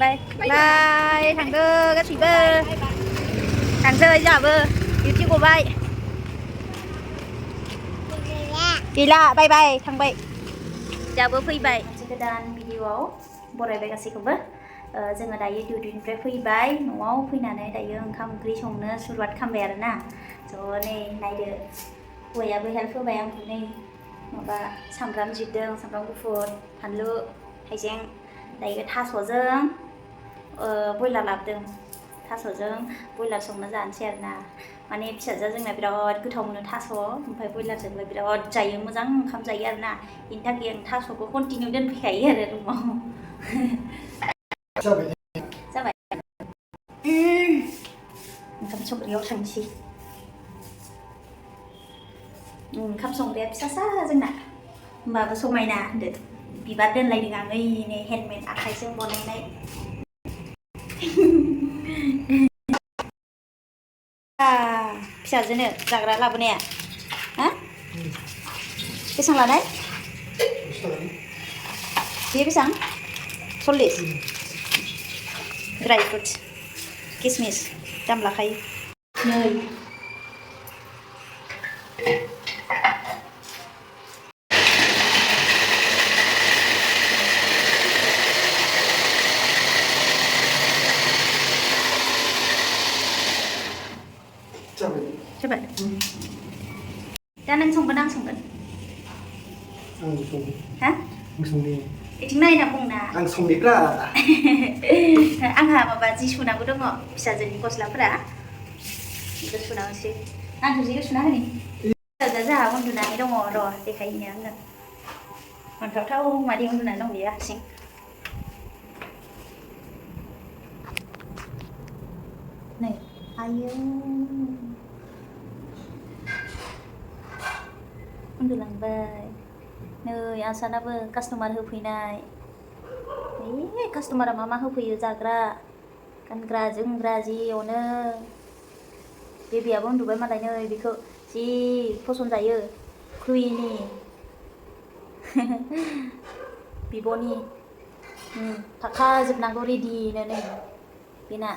Bye. Bye. Thằng cơ cái gì bơ. Thằng chơi giờ bơ. Yêu chiếc của bay. Đi lạ bye bye thằng bay. Giờ bơ phi bay. Sekedar video borai गासैखौबो जोङो दायो डिउटिनिफ्राय फैबाय न'आव फैनानै दायो ओंखाम ओंख्रि संनो सुरुवात खालामबाय आरोना ज' नै नायदो हौवायाबो हेल्प होबाय आंखौ नै माबा सामब्राम जिरदों सामब्राम गुफुर फानलु हाइजें दायो थास'जों बयलार लाबोदों थास'जों बयलार संना जानोसै आरोना माने फिसाजोआ जोंना बिराद गोथाव मोनो थास' ओमफ्राय बयलारजोंबो बिराद जायो मोजां ओंखाम जायो आरोना बेनि थाखाय आं थास'खौ कन्टिनिउ दोनफैखायो आरो रुमाव जाबाय ओंखाम संग्रायाव थांसै ओंखाम संग्राया फिसासा जोंना होमबाबो समायना होनदो बिबार दोनलायदों आं ओइनै हेन्दमेड आखाइजों बनायनाय फिसाजोनो जाग्रा लाबोनाया हा बेसेबां लानाय बे बेसेबां 40 ड्राइ फ्रुट्स किसमिस दाम लाखायो नै जाबाय दा नों संगोन आं संगोन आं सं हा आं संनि इथिं नायना बुंना आं संनिब्रा आंहा माबा जि सुनांगौ दङ फिसाजोनि गस्लाफोरा बेखौ सुना होनोसै आंथ' जिखौ सुना होनि फिसाजोआ जोंहा उन्दुनानै दङ र' देखायहैनो आङो मोनथावथाव मादै उन्दुनानै दं बेयो हारसिं नै आयौ उन्दुलांबाय नै आसानाबो कास्टमार होफैनाय कास्टमारा मा होफैयो जाग्रा गानग्रा जोमग्रा जि अनो बेबियाबो उन्दुबाय मालाय नै बेखौ जि फसन जायो क्रुइनि बिब'नि थाखाजोबनांगौ रेडिनो नै बेना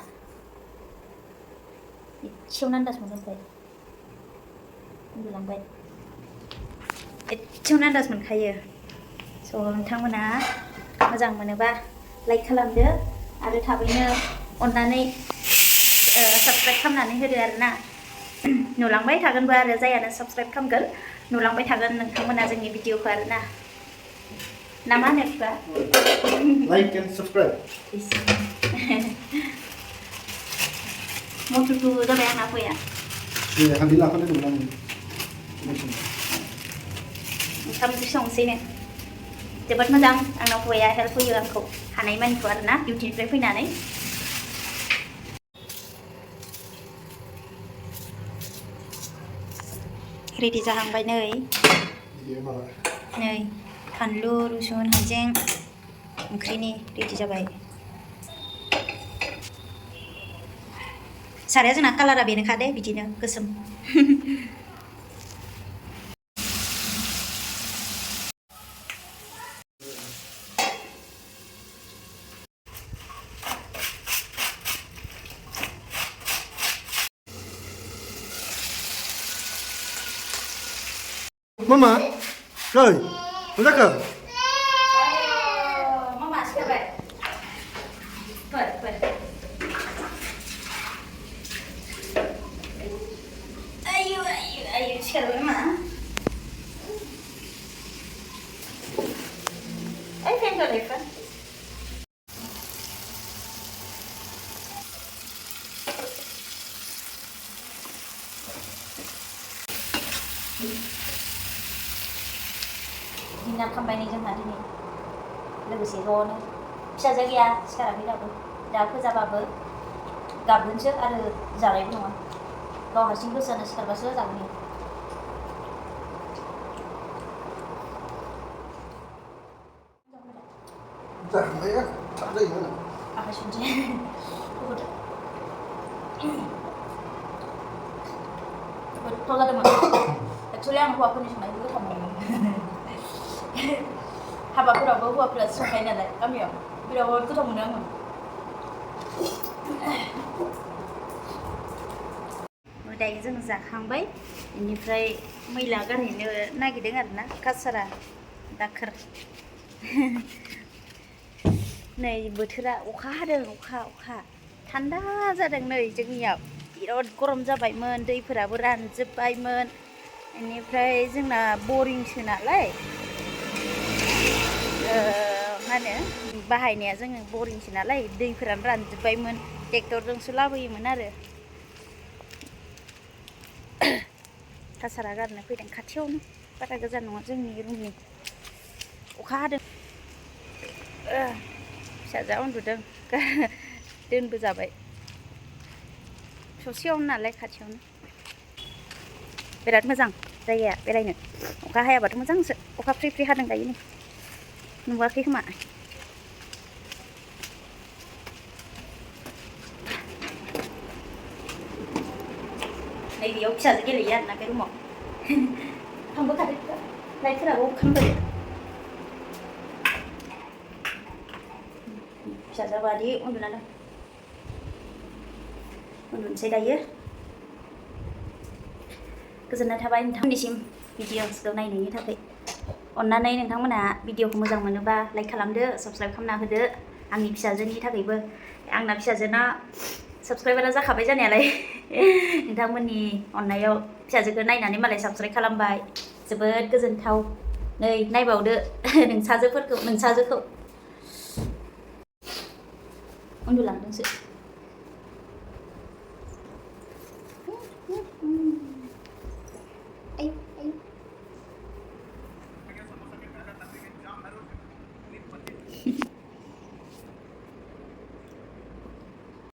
एसेयावनो आन्दाज मोनो ओमफ्राय उन्दुलांबाय एसेयावनो आन्दाज मोनखायो स' नोंथांमोना मोजां मोनोबा लाइक खालामदो आरो थाबैनो अननानै साबस्क्राइब खालामनानै होदो आरोना नुलांबाय थागोनबो आरो जायानो साबस्क्राइब खालामगोन नुलांबाय थागोन नोंथांमोना जोंनि भिडिअखौ आरोना ना मा होनो बिफा लाइक एन्ड साबस्क्राइब मथुथु जाबाय आंना फैया दे हान्दै लाफानो दंमोन आं ओंखाम ओंख्रि संसैनो जोबोद मोजां आंनाव हौवाया हेल्प होयो आंखौ हानायमानिखौ आरोना डिउटिनिफ्राय फैनानै रेडि जाहांबाय नै फानलु रुसुन हाइजें ओंख्रिनि रेडि जाबाय साराया जोंना कालारा बेनोखा दे बिदिनो गोसोम Mama, rồi, udah ke? Mama siapa? Ber. Ayo, sekarang mana? Ayo, finger lepas. Dinner खालामबाय जोंहा दिनै लोगोसे ज'नो फिसाजो गैया सिखाराखै दा फोजाबाबो गाबगोनसो आरो जानायबो नङा गाव हारसिं गोसो जाना सिखारबासो जागोन जाखांबाय थाब जायोमोन आखाइ सुनसै गोथाव जादोंमोन एक्सुवेलि आं हौवाफोरनि संनायखौ गोथाव मोनो हाबाफोरावबो हौवाफोरा संखायो नालाय गामियाव बिराद गोथाव मोनो आङो दायो जों जाखांबाय बेनिफ्राय मैला गारहैनो नागिरदों आरोना कासारा दाखोर नै बोथोरा अखा हादों अखा थान्दा जादों नै जोंनियाव बिराद गरम जाबायमोन दैफोराबो रानजोब्बायमोन बेनिफ्राय जोंना बरिंसो नालाय मा होनो बाहायनाया जोङो बरिंसो नालाय दैफोरानो रानजोब्बायमोन ट्रेक्टरजोंसो लाबोयोमोन आरो कासारा गारनो फैदों खाथियावनो बारा गोजान नङा जोंनि रुमनि अखा हादों फिसाजोआ उन्दुदों दोनबो जाबाय ससेयावनो नालाय खाथियावनो बिराद मोजां जायगाया बेरायनो अखा हायाबाथ' मोजांसो अखा फ्रि फ्रि हादों दायो नै नुवाखै खोमा नै बेयाव फिसाजो गेलेयो आरोना बे रुमाव खामबोखादों लाइटफोराबो खामबोदो फिसाजोआ बादि उन्दुना दं उन्दुनोसै दायो गोजोननाय थाबाय नोंथांमोननिसिम भिडिअ'सखौ नायनायनि थाखाय अन्नानै नोंथांमोना भिडिअ'खौ मोजां मोनोबा लाइक खालामदो साबस्क्राइब खालामना होदो आंनि फिसाजोनि थाखायबो आंना फिसाजोना साबस्क्राइबारा जाखाबाय जानायालाय नोंथांमोननि अननायाव फिसाजोखौ नायनानै मालाय साबस्क्राइब खालामबाय जोबोद गोजोनथाव नै नायबावदो नोंसाजोखौ उन्दुलांदोंसो